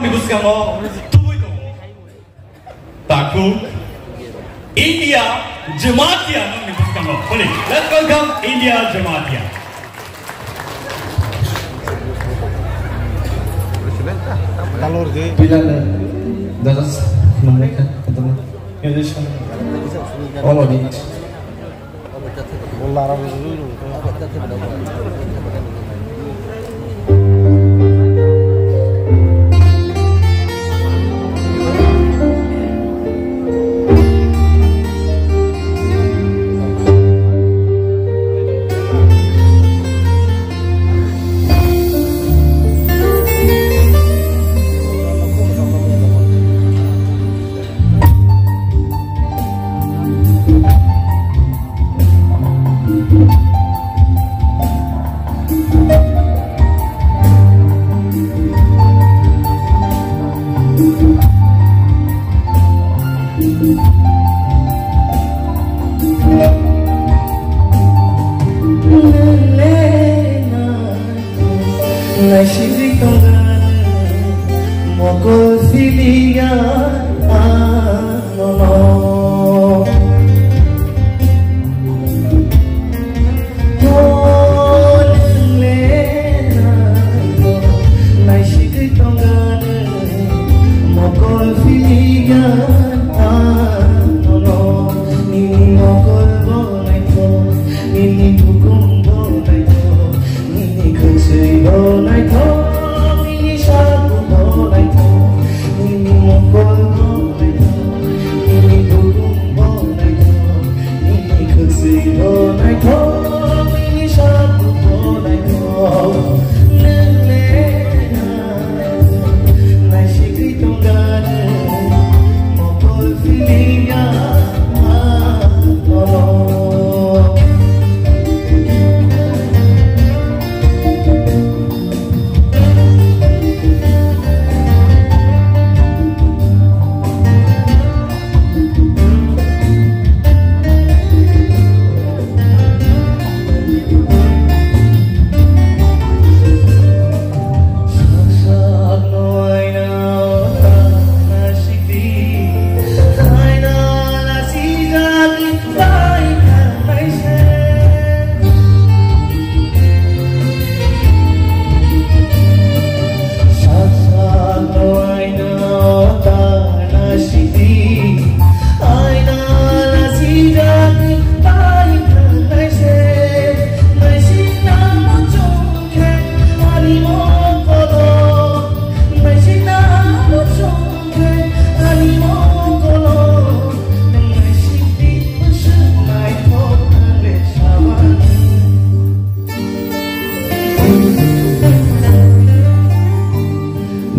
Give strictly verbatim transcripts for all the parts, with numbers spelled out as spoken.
Ni bwskango tubui tongo. Takhuk India Jamatia nokni bwskango. Holi, let's welcome India Jamatia. Pilanda, dadas, mereka ketemu. Musician. All on it. Naisigwi tongani mokol siliya anono. Hole naisigwi tongani mokol siliya anono. Nini mokol bo naithok, nini bukum bo naithok. Nini khwswi bo naithok, nini sabu bo naithok, nini mokol bo naithok, nini bukum bo naithok, nini khwswi bo naithok, nini sabu bo naithok. Nwng le naisigwi tongani mokol siliya anono.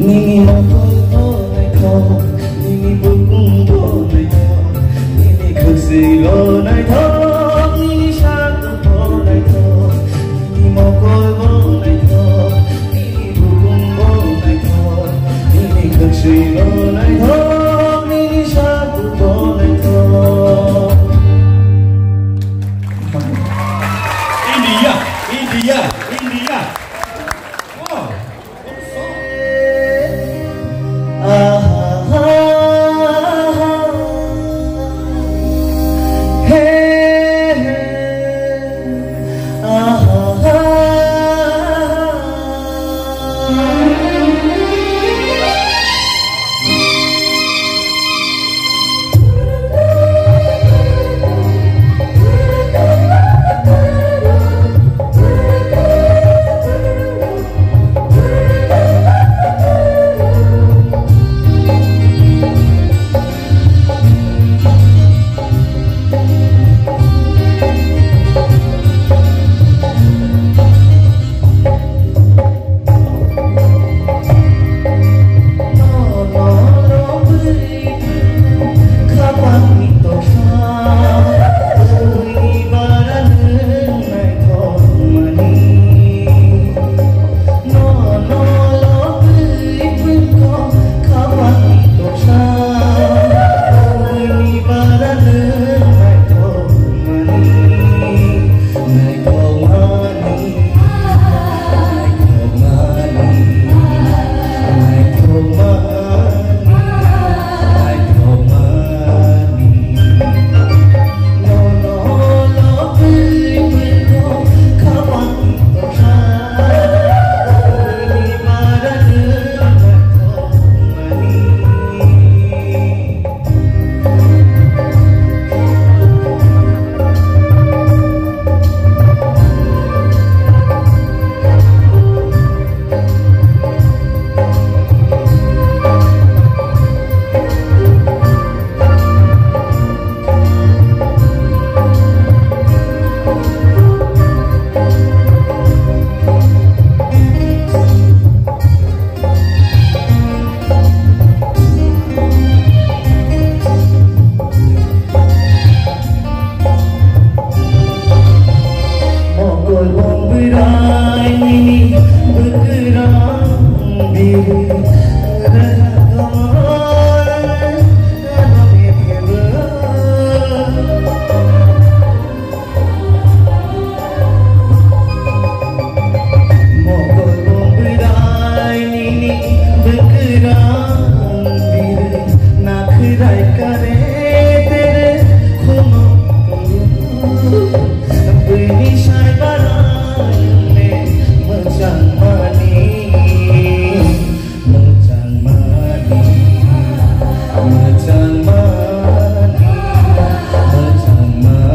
Nini mokol bo naithok, nini bukum bo naithok, nini khwswi bo naithok, nini sabu bo naithok, nini mokol bo naithok, nini bukum bo naithok, nini khwswi bo naithok, nini sabu bo naithok. India, India, India. Wow. Bwkrang birwi nakhwrai kare tere khumok tongwi. Bwini sai barang le mwchangmani, mwchangmani, mwchangmani, mwchangmani.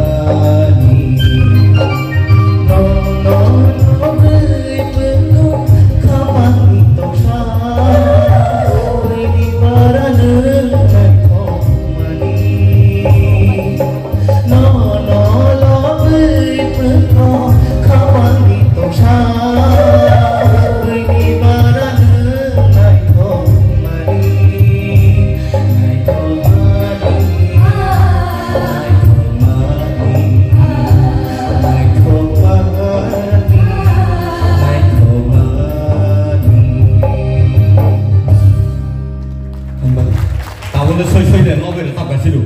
Tabukno soi soi de, nobe rwchapgaisidu.